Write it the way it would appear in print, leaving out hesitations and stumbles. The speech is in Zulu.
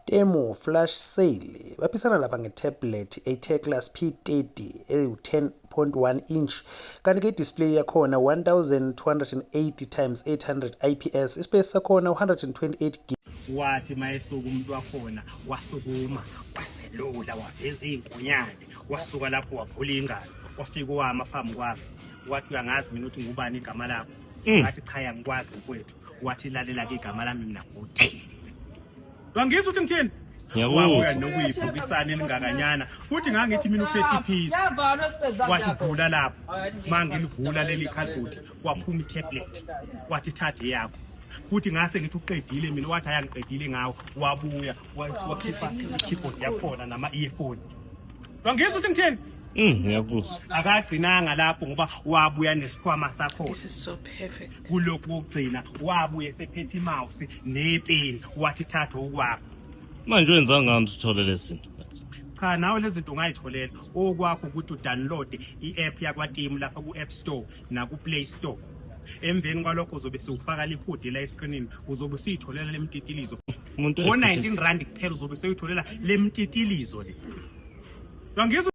Temu Flash Sale. Baphisana lapha nge-tablet eyi-Teclast P30 ewu-10.1 inch, kanti ke i-display yakhona 1280 times 800 IPS, ispace sakhona 128 gig. Wathi mayesuka umuntu wakhona, wasukuma, waselula, waveza iy'nkonyane, wasuka lapho, wavula ingalo, wafika wama phambi kwami, wathi, "Uyangazi mina ukuthi ngubani igama lakho?" Ngathi, "Cha, yangikwazi mfowethu." Wathi, "Lalela-ke, igama lami mina nguTemu." Wangizwa ukuthi ngithini? Ngiyakuzwa. Wabuya nokuyibhokisana elingakanyana, futhi ngangithi mina uphethe ipizza. Wathi, "Vula lapho." Ma ngilivula leli khadibhodi, kwaphuma i-tablet. Wathi, "Thatha eyakho." Futhi ngase ngithi uqedile mina, wathi, "Ayangiqedile ngawo." Wabuya wakhipha i-keyboard yakhona nama-earphone. Wangizwa ukuthi ngithini? Ngiyakuzwa. Akagcinanga lapho, ngoba wabuya nesikhwama sakhona. This is so perfect. Kulokhu kokugcina wabuye sephethe i-mouse nepeni, wathi, "Thatha okwakho." Manje wenza ngani ukuthi uthole lezi zinto? Cha, nawe lezi zinto ungayitholela. Okwakho ukuthi udownload i-app yakwaTemu lapha ku-App Store naku-Play Store. Emveni kwalokho uzobe siwufaka likhodi la eskrinini, uzobe usuyitholela le mtitilizo. Umuntu Ngo-R19 kuphela uzobe seyitholela le mtitilizo le. Wangizwa?